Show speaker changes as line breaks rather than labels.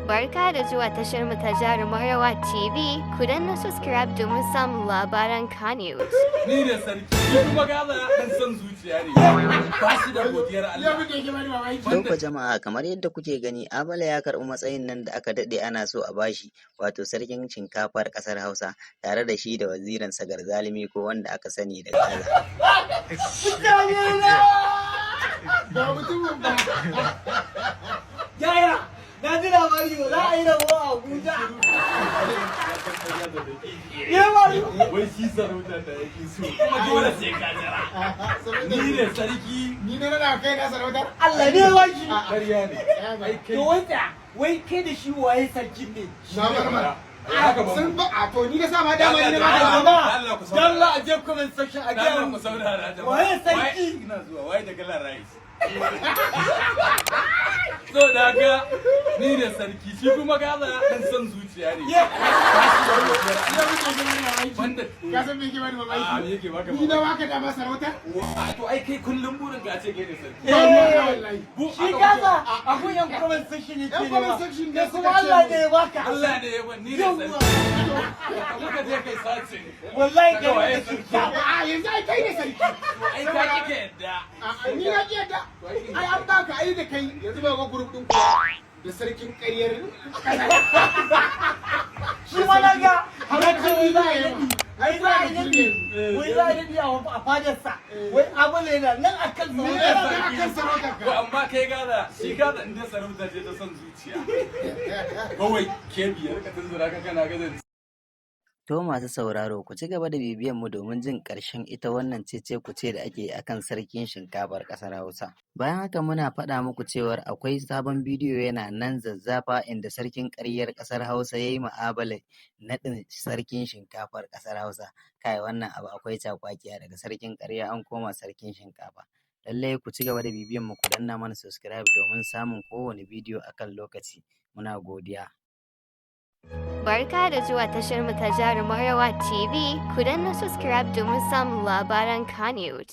Barka da zuwa tashar mu ta Jarumarawa TV. Ku danna subscribe domin samun labaran Kannywood.
Ni ne sarki, shi kuma Gaza dan son zuciya ne. Ba shi da godiyar Allah.
To fa jama'a, kamar yadda kuke gani, Abala ya karɓi matsayin nan da aka daɗe ana so a bashi, wato sarkin shinkafar ƙasar Hausa, tare da shi da wazirinsa Garzalimi, ko wanda aka sani da Gaza.
Mutane na!
Ga mutumin ba.
Yaya, na ji labari ba za a yi rabo a Abuja. Ya bari.
Wai shi sarautar da yake so. Kuma dole sai ka jira. Ni ne sarki.
Ni ne na kai na sarautar.
Allah ne ya shi.
Ƙarya ne. Ai kai.
To wai tsaya, wai kai da shi waye sarkin ne?
Na bar
Haka ba.
Sun ba a to ni na sa ma dama, ni na ba
Allah,
da
Jama'a,
Allah ku saurara.
dalla a je comment section a gaya
Allah
mu.
ku saurara, jama'a.
Waye sarki?
Ina zuwa, waye da kalar rice. So da haka ni ne sarki, shi kuma Gaza dan son zuciya ne. Ba shi da godiyar Allah. Banda
Ka san me yake bani
A
mamaki?
me yake baka
Ni na
mamaki?
baka dama sarautar?
To ai kai kullum burin ka ce kai ne sarki.
Ba ruwa na wallahi.
Shi Gaza a gun yan comment section yake
Yan
ne
comment
ba.
section ne
Kai
suka
kuma
ce
Allah
mu.
ne ya baka.
Allah ne ya ban, ni ne
Yawwa.
sarki. Muka je kai sace.
Wallahi
Kaga
kai
waye
ne
sarki?
sarki.
A yanzu ai kai ne sarki.
Ai ka kike yadda.
A ni na ki yadda. Ai an baka ai da kai yanzu ba ga group din ku da sarkin ƙaryar.
Shi ma na ga
Har
ya ce wai za a yi
yi
naɗi. Wai za a yi naɗi. Wai za a yi naɗi a fadarsa. Wai Abula yana nan akan
Ni ne
sarautar.
sarki akan sarautar
To
ka.
amma kai Gaza, shi Gaza in dai sarauta ce ta son zuciya. Kawai ke biyar ka tunzura ka kana gaza.
To masu sauraro, ku ci gaba da bibiyan mu domin jin ƙarshen ita wannan cece-kuce da ake yi akan sarkin shinkafar ƙasar Hausa. Bayan haka, muna faɗa muku cewar akwai sabon bidiyo yana nan zazzafa, inda sarkin ƙaryar ƙasar Hausa ya yi ma Abale naɗin sarkin shinkafar ƙasar Hausa. Kai, wannan abu akwai cakwakiya, daga sarkin ƙarya an koma sarkin shinkafa. Lallai ku ci gaba da bibiyan mu, ku danna mana subscribe domin samun kowane bidiyo akan lokaci. Muna godiya.
Barka da zuwa tashar mu ta Jarumarawa TV. Ku danna subscribe domin samun labaran Kannywood.